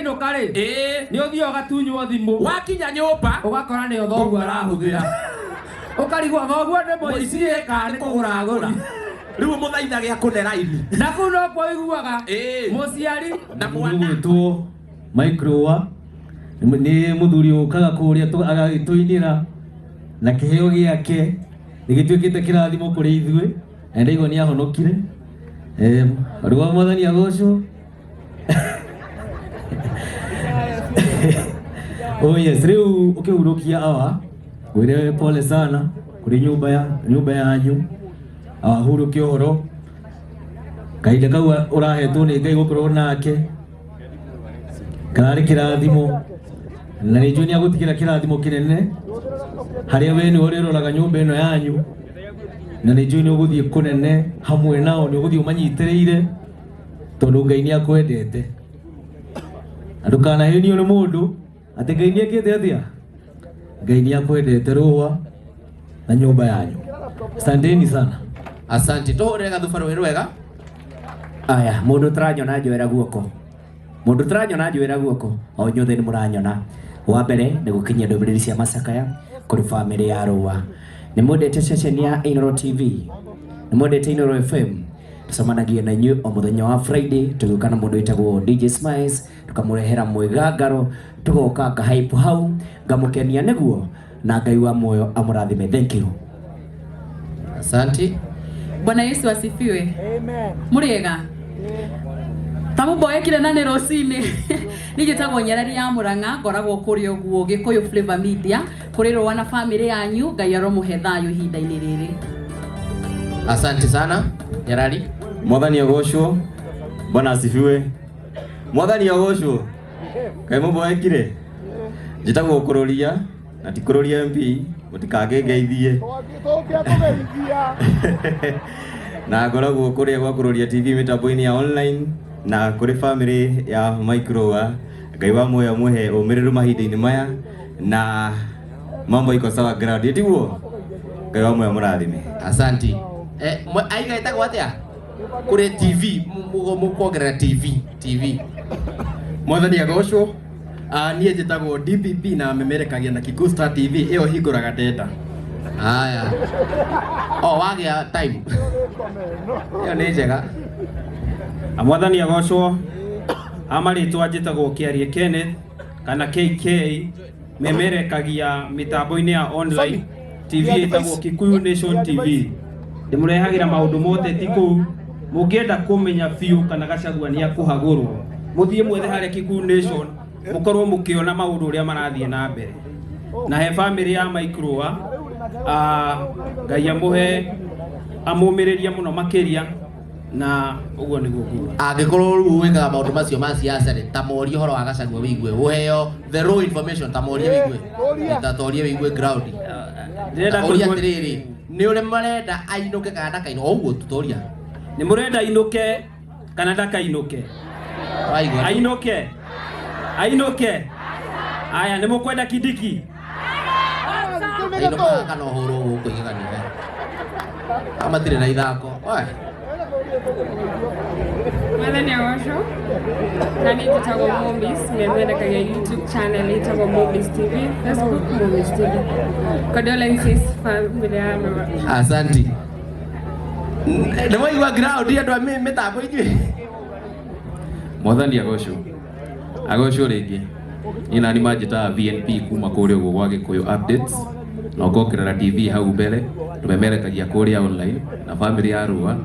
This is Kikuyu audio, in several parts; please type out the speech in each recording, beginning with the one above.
Wainũka rĩ, Ĩĩ. nĩ ũthiaga ũgatunywo thimũ. Wakinya nyũmba ũgakora nĩyo thoguo arahũthĩra, ũkarigwo thoguo nĩ mũici kana nĩ kũgũra agũra. Rĩu mũthaithage akũne raini. Na kũu nokuo ũiguaga Ĩĩ. mũciari na mwana. Gwĩtwo Microwa nĩ mũthuri ũkaga kũrĩa agagĩtũinĩra na kĩheo gĩake nĩ gĩtuĩkĩte kĩrathimo kũrĩ ithuĩ, na ndaigua nĩ ahonokire. Rĩu Mwathani agocwo. Oh yes, rĩu ũkĩhurũkia awa ngwĩre pole sana kũrĩ nyũmba yanyu, ahurũke ũhoro kahinda kau ũrahetwo nĩ Ngai gũkorwo nake kararĩ kĩrathimo, na nĩ njũĩ nĩ agũtigĩra kĩrathimo kĩnene harĩa we nĩwe ũrĩroraga nyũmba ĩno yanyu, na nĩ njũĩ nĩ ũgũthiĩ kũnene hamwe nao, nĩ ũgũthiĩ ũmanyitĩrĩire tondũ Ngai nĩ akwendete, na ndũkanahenio nĩ mũndũ atĩ Ngai nĩ ekĩte atĩa. Ngai nĩ akwendete rũa na nyũmba yanyu. Asanteni sana. Asante, tũhũrĩre gathuba rwĩ rwega. Aya, mũndũ ũtaranyona njoera guoko, mũndũ ũtaranyona njoera guoko. O inyuothe nĩ mũranyona. Wa mbere nĩ gũkinyia ndũmĩrĩri cia macakaya kũrĩ bamĩrĩ ya Rũa. Nĩ mwendete ceceni ya Inooro TV, nĩ mwendete Inooro FM. Tũcemanagia na inyuĩ o mũthenya wa Friday, tũgĩũka na mũndũ wĩtagwo DJ Smiles, tũkamũrehera mwĩgangaro, tũgoka ngahype hau ngamũkenia nĩguo, na Ngai wa muoyo amũrathime. Thank you. Asante. Bwana Yesu asifiwe. Mũrĩega ta mũmboekire na nĩ rũcinĩ. Niĩ njĩtagwo Nyarari ya Mũrang'a, ngoragwo kũrĩa ũguo Gĩkũyũ Flavor Media, kũrĩ Rũa na bamĩrĩ yanyu. Ngai aromũhe thayũ ihinda-inĩ rĩrĩ. Asante sana, Nyarari. Mwathani agocwo. Bwana asifiwe. Mwathani agocwo. Kaĩ mũmboekire? Njĩtagwo Kũrũria na ti Kũrũria MP, mũtikangĩngeithie. Na ngoragwo kũrĩa gwa Kũrũria TV mĩtambo-inĩ ya online, na kũrĩ family ya Mike Rũa. Ngai wa muoyo amũhe ũmĩrĩru mahinda-inĩ maya, na mambo iko sawa ground, tiguo? Ngai wa muoyo mũrathime. Asante. Aiga ĩtagwo atĩa kũrĩ TV mũkuongerera TV? Mwathani agocwo. Niĩ njĩtagwo DPP na memerekagia na Kikuyu Star TV ĩyo hingũraga ndenda. Haya, o wagĩa time ĩyo nĩ njega. Mwathani agocwo. Amarĩtwa njĩtagwo Kĩarie Kenneth kana KK, memerekagia mĩtambo-inĩ ya online TV ĩtagwo Kikuyu Nation TV. Ndĩmũrehagĩra maũndũ moteti kũu. Mũngĩenda kũmenya biũ kana Gachagua nĩ akũhagũrwo, mũthiĩ mwethe harĩa Kikuyu Nation, mũkorwo mũkĩona maũndũ ũrĩa marathiĩ na mbere. Na he bamĩrĩ ya Mike Rũa, Ngai amũhe amũmĩrĩrie mũno makĩria, na ũguo nĩguo nguga. Angĩkorwo rĩu wĩkaga maũndũ macio ma siasa rĩ, ta morie ũhoro wa Gachagua wĩigue, ũheo the raw information, ta morie wĩigue, ta torie wĩigue ground. Ndĩrenda Ũria kũigua- atĩrĩrĩ, nĩ ũrĩa marenda ainũke kana ndakainũke, o ũguo tu toria. Nĩ mũrenda ainũke kana ndakainũke? Waigua? Ainũke, ainũke. Aya, nĩ mũkwenda Kindiki? Ainũkaga kana ũhũrwo gũkũ igeganio matirĩ na ithako. Oe. Mwathani agocwo. Na niĩ njĩtagwo Momis, memerekagia YouTube channel ĩtagwo Momis TV, Facebook Momis TV. Condolences family ya Rũa. Asanti. Nĩ waigua ground andũ a mĩtambo inyuĩ. Mwathani agocwo. Agocwo rĩngĩ. Niĩ nani manjĩtaga VNP kuma kũrĩa ũguo gwa Gĩkũyũ Updates, na ũkongerera TV hau mbere, tũmemerekagia kũrĩa online, na family ya Rũa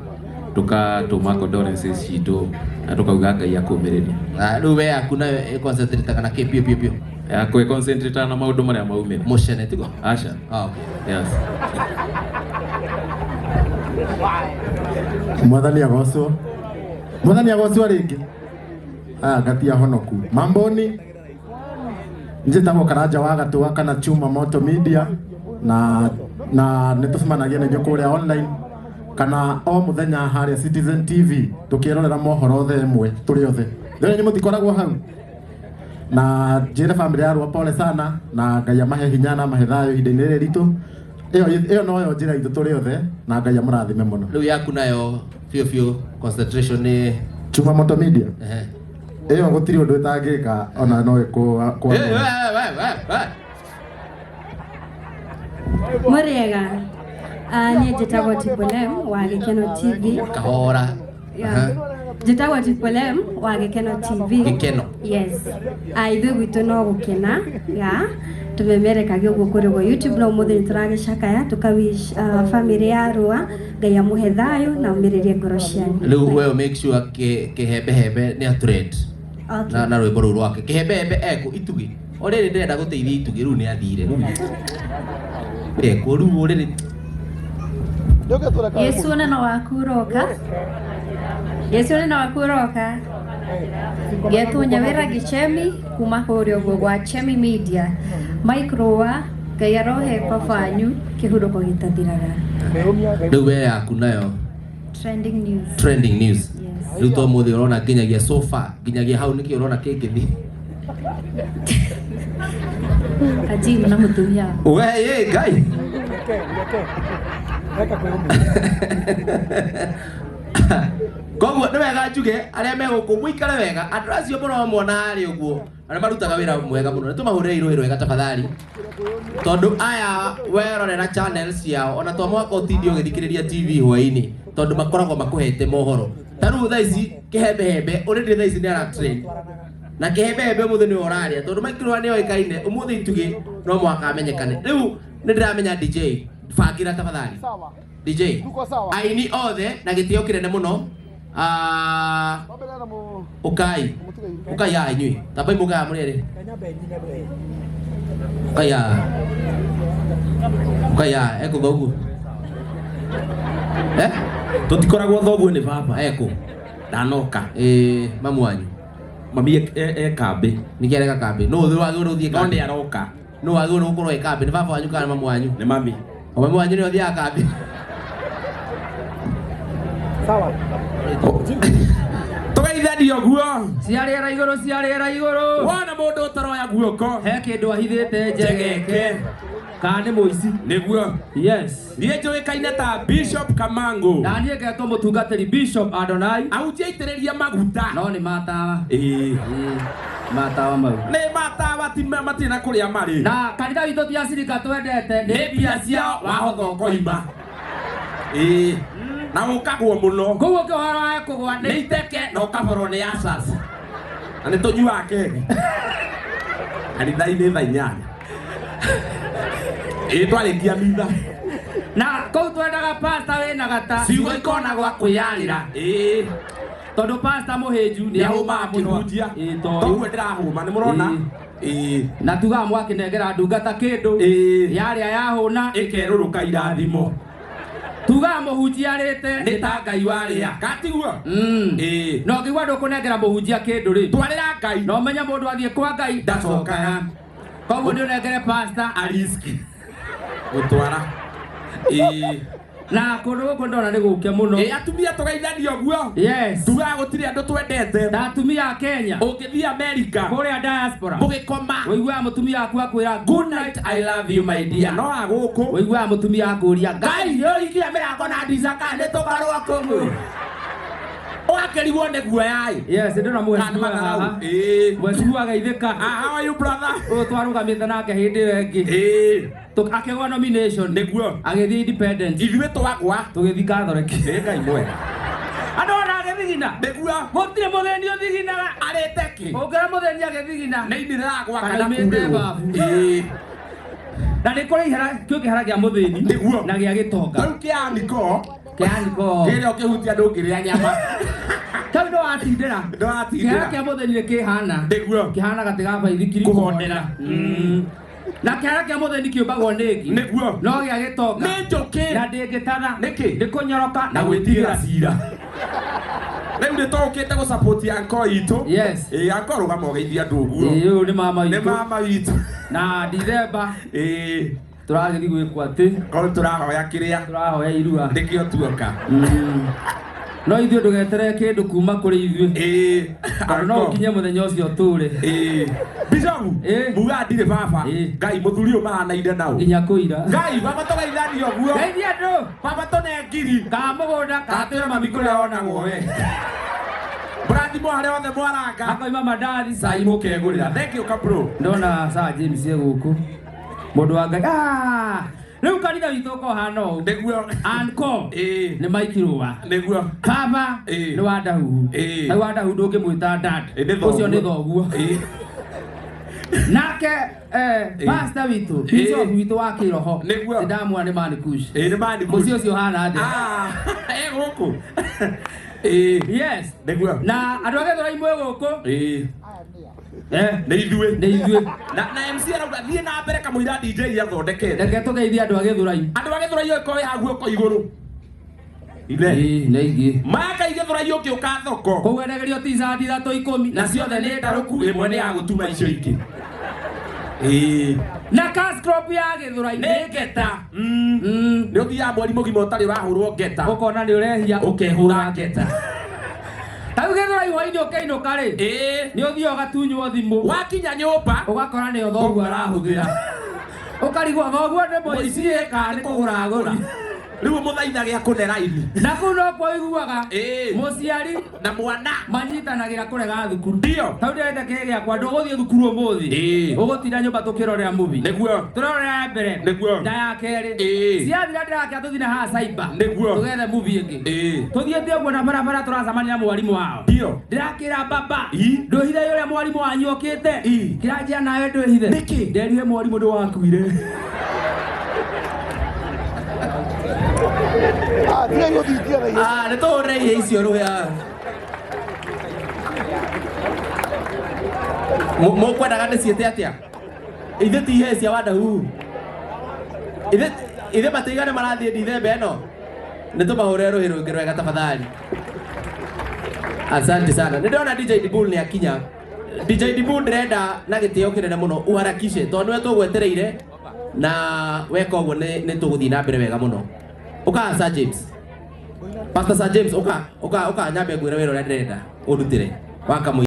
tũkatũma condolences citũ na tũkauga Ngai akũmĩrĩrie. Ah, rĩu we yaku nayo ĩconcentrate na kĩ piũ piũ piũ? Yakwa ĩconcentrate na maũndũ marĩa maumĩra. Mũcene tiguo? Aca. Ah, okay. Yes. Mwathani agocwo. Mwathani agocwo rĩngĩ. Aya ngatia honoku. Mamboni njĩtagwo Karanja wa Gatua kana Chuma Moto Media, na nĩ tũcemanagia na inyuĩ kũrĩa online kana o mũthenya harĩa Citizen TV tũkĩrorera mohoro thaa ĩmwe tũrĩ othe. Rĩu inyuĩ mũtikoragwo hau. Na njĩre family ya Rũa pole sana, na Ngai amahe hinya na amahe thayũ ihinda-inĩ rĩrĩ ritũ. Ĩyo noyo njĩra itũ tũrĩ othe, na Ngai amũrathime mũno. Rĩu yaku nayo biũ biũ concentration nĩ Chuma Moto Media. Ehe. Ĩyo gũtirĩ ũndũ ĩtangĩka ona no ĩkũ Eh, we, we, we, we. Mũrĩega. Niĩ njĩtagwo Triple M wa Gĩkeno TV. Kahora. Yeah. Aha. Njĩtagwo Triple M wa Gĩkeno TV. Gĩkeno. Yes. Ithuĩ gwitũ no gũkena. Yeah. Tũmemerekagia ũguo kũrĩ gwa YouTube no ũmũthĩ nĩ tũragĩcakaya tũka wish family ya Rũa Ngai amũhe thayũ na ũmĩrĩrie ngoro cianyu. Rĩu we make sure kĩhembehembe nĩ atrend. Okay. Na rwĩmbo rũu rwake. Kĩhembehembe ekũ itugĩ. O rĩrĩ ndĩrenda gũteithia itugĩ rĩu nĩ athire rĩu. Ekũ rĩu o rĩrĩ. Yesu neno waku ũroka. Yesu neno waku ũroka. Getwo Nyawĩra Gĩchemi kuma kũrĩa ũguo gwa Chemi Media. Mike Rũa, Ngai arohe baba wanyu kĩhurũko gĩtathiraga. Rĩu we yaku nayo Trending news. trending news. Rĩu to mũthĩ ũrona nginyagia so far nginyagia hau nĩkĩ ũrona kĩngĩthiĩ. Kajimu na mũtumia. We ye Ngai. Koguo nĩ wega njuge arĩa me gũkũ mũikare wega andũ acio mũramona harĩa ũguo arĩa marutaga wĩra mwega mũno nĩ tũmahũrĩre irũĩ rwega tafadhali tondũ aya werorera channel ciao ona to mũhaka ũtinde ũgĩthikĩrĩria TV hwaĩ-inĩ tondũ makoragwo makũhete mohoro ta rĩu thaa ici kĩhembehembe already thaa ici nĩ ara trend na kĩhembehembe ũmũthĩ nĩwe ũraria tondũ Mike Rũa nĩoĩkaine ũmũthĩ itugĩ no mũhaka amenyekane rĩu nĩ ndĩramenya DJ bangĩra tafadhali DJ aini othe na gĩtĩo kĩnene mũno. Ũkai ũkai haha inyuĩ tambai mũke haha mũrĩ erĩ ũkai haha ũkai haha ekũ thoguo eh Tũtikoragwo thoguo nĩ baba. Ekũ ndanoka. Ĩĩ mamu wanyu mami e kambĩ. Nĩkĩ areka kambĩ? Nũ wagĩrĩirwo ũthiĩ No kambĩ? nĩ aroka. Nũ wagĩrĩirwo gũkorwo e kambĩ? Nĩ baba wanyu kana mamu wanyu? Nĩ mami. O mamu wanyu nĩwe ũthiaga kambĩ? Tũgeithanie ũguo. Cia rĩera igũrũ, cia rĩera igũrũ. Wona mũndũ ũtaroya guoko. He kĩndũ ahithĩte njegeke. Kana nĩ mũici. Nĩguo. Yes. Niĩ njũĩkaine ta Bishop Kamango. Na niĩ ngetwo mũtungatĩri Bishop Adonai. Ahunjia aitĩrĩrie maguta. No nĩ matawa. Ĩĩ. Matawa mau. Nĩ matawa ti matirĩ na kũrĩa marĩ. Na kanitha witũ ti acirika twendete. Nĩ mbia ciao wahotha ũkoima. Ĩĩ. Na ũkagwo mũno. Koguo ũkĩhoro wa kũgwa nĩ iteke na ũkaborwo nĩ asas. Na nĩ tũnyuaga keki. Kanitha-inĩ thaa 8. Ĩĩ twarĩkia mitha. Na kũu twendaga pasta wĩna gata. Ciugo ikona gwa kwĩyarĩra. Ĩĩ. Tondũ pasta mũhĩnju nĩ ahũmaga kĩhunjia. Ĩĩ tondũ. Toguo ndĩrahũma nĩ mũrona? Ĩĩ. Na tugaga mwakĩnengera ndungata kĩndũ. Yarĩa yahũna. Ĩkerũrũka irathimo. Tugaga mũhunjia arĩte. Nĩ ta Ngai warĩa. Katiguo? Ĩĩ. Na ũngĩigua ndũkũnengera mũhunjia kĩndũ rĩ. Twarĩra Ngai. Na ũmenye mũndũ athiĩ kwa Ngai. Ndacokaga. Koguo nĩ ũnengere pasta. Ariski. Gũtwara. Ĩĩ. Na kũndũ gũkũ ndona nĩ gũke mũno. Ĩĩ atumia tũgeithanie ũguo. Yes. Tugaga gũtirĩ andũ twendete. Na atumia a Kenya. Ũngĩthiĩ America. Kũrĩa diaspora. Mũgĩkoma. Ũiguaga mũtumia waku akwĩra good night I love you my dear. No agũkũ. Ũiguaga mũtumia akũria Ngai nĩ ũringia mĩrango na ndica kana nĩ tũkarũa kũu. Ũgakĩrigwo nĩ guoya-ĩ. Yes, ndĩrona mheshimiwa Kana matharau. haha. Ĩĩ. Mheshimiwa geithĩka. How are you brother? Ũyũ twarũgamĩte nake hĩndĩ ĩyo ĩngĩ. Ĩĩ. Akĩgwa nomination. Nĩguo. Agĩthiĩ independent. Ithuĩ twagwa. Tũgĩthiĩ Catholic. Nĩ Ngai mwega. Andũ ona agĩthigina. Nĩguo. Gũtirĩ mũthĩni ũthiginaga. Arĩte kĩ? Ũngĩra mũthĩni agĩthigina. Nĩ ini rĩragwa Kana kana aumĩte kurĩrwo. babu. Ĩĩ. Na nĩ kũrĩ ihera, kĩu kĩhera kĩa mũthĩni. Nĩguo. Na gĩa gĩtonga. Rĩu kĩaniko. Kĩaniko. Kĩrĩa ũkĩhutia ndũngĩrĩa nyama. Kau nĩ watindĩra. Nĩ watindĩra. Kĩhera kĩa mũthĩni nĩ kĩhana. Nĩguo. Kĩhana gatĩ ga baithikiri Kũhondera. Na kĩhara kĩa mũthĩni kĩũmbagwo nĩ ngi. Nĩguo. No gĩa gĩtonga. Nĩ njũkĩ. Na ndĩngĩtatha. Nĩkĩ? Nĩ kũnyoroka Na gwĩtigĩra cira. Rĩu nĩ tũkĩte gũ support anko itũ. Yes. Ĩĩ anko rũgama ũgeithie andũ ũguo. Ĩĩ ũyũ nĩ mama witũ. Nĩ mama witũ. Na Dithemba. Ĩĩ. Tũragĩthiĩ gwĩkwo atĩ. Korwo tũrahoya kĩrĩa. Tũrahoya irua. Nĩkĩo tuoka. No ithuĩ ndũgeterere kĩndũ kuma kũrĩ ithuĩ. Ĩĩ. Tondũ no ũkinye mũthenya ũcio ũtũre. Ĩĩ. Bishop. Muga ndirĩ baba. Ngai mũthuri ũyũ mahanaine nao. Nginya kũira. Ngai baba tũgeithanie ũguo. Geithia andũ. Baba tũne ngiri. Ka mũgũnda. Ka twĩre mami kũrĩa onagwo we. Brand Mũrathimwo harĩa hothe mwaranga. Hakoima mandathi. Cai mũkegũrĩra. Thank you Kapro. Ndona Sir James e gũkũ. Mũndũ wa Ngai. Ah! Rĩu kanitha witũ ũkohana ũũ. Nĩguo. Anko. Ĩĩ. Nĩ Mike Rũa. Nĩguo. Baba Ĩĩ. nĩ wa Ndahuhu. Ĩĩ. Hau wa Ndahuhu ndũngĩmwĩta dad. Ĩ, nĩ thoguo. Ũcio nĩ thoguo. Ĩĩ. Nake Ĩĩ. pastor witũ, bishop witũ wa kĩroho. Nĩguo. Nĩndamwona nĩ Mani Kush. Ĩĩ nĩ Mani Kush. Mũciĩ ũcio ũhana atĩa? Ah, e gũkũ. Ĩĩ. Yes. Nĩguo. Na andũ a Gĩthũrai mwĩ gũkũ. Ĩĩ. Nĩ ithuĩ. Nĩ ithuĩ. Na MC arauga thiĩ na mbere kamũira DJ athondekete. Reke tũgeithie andũ a Gĩthũrai. Andũ a Gĩthũrai ũngĩkorwo wĩ hau guoko igũrũ. Ile. Ĩĩ, nĩ ingĩ. Maka Gĩthũrai ũngĩũka thoko. Kũu endagĩrio t-shirt ithatũ ikũmi. Na ciothe nĩ ndarũku ĩmwe nĩ ya gũtuma icio ingĩ. Ĩĩ. Na cash crop ya Gĩthũrai nĩ ngeta. Nĩ ũthiaga mweri mũgima ũtarĩ ũrahũrwo ngeta. Ũkona nĩ ũrehia ũkehũra ngeta. Ta rĩu Gĩthũrai hwainĩ ũkĩinũka rĩ. Ĩĩ. Nĩ ũthiaga ũgatunywo thimũ. Wakinya nyũmba. Ũgakora nĩyo thoguo arahũthĩra. Ũkarigwo thoguo nĩ mũici kana nĩ kũgũra agũra. Rĩu mũthaithage akũne raini. Na kũu nokuo ũiguaga Ĩĩ. mũciari na mwana manyitanagĩra kũrega thukuru. Ndio. Tau ndĩrenda kĩĩ gĩakwa ndũgũthiĩ thukuru ũmũthĩ. Ĩĩ. Ũgũtinda nyũmba tũkĩrorera movie. Nĩguo. Tũrorera ya mbere. Nĩguo. Na ya kerĩ. Ĩĩ. Ciathira ndĩrakĩa tũthiĩ na haha cyber. Nĩguo. Tũgethe movie ĩngĩ. Ĩĩ. Tũthiĩte ũguo na barabara tũracemania na mwarimũ wao. Ndio. Ndĩrakĩra baba. Ĩ. Ndwĩhithe ũrĩa mwarimũ wanyu okĩte. Ĩ. Kĩranjia nawe ndwĩhithe. Nĩkĩ? Nderire mwarimũ ndũwakuire. Ah, nĩ tũhũrĩre ihe icio rũhĩa. Mũkwendaga ndĩciĩte atĩa? Ithuĩ ti ihe cia Wandahuhu. Ithuĩ matiigana marathiĩ Dithemba ĩno. Nĩ tũmahũrĩre rũhĩ rũngĩ rwega tafadhali. Asante sana. Nĩ ndĩrona DJ Dibul nĩ akinya. DJ Dibul ndĩrenda na gĩtĩo kĩnene mũno uharakishe tondũ nĩwe tũgwetereire na weka ũguo nĩ tũgũthiĩ na mbere wega mũno. Ũka Sir James. Pastor Sir James ũka ũka ũka nyambe ngwĩre wĩra ũrĩa ndĩrenda ũndutĩre wa kamũira.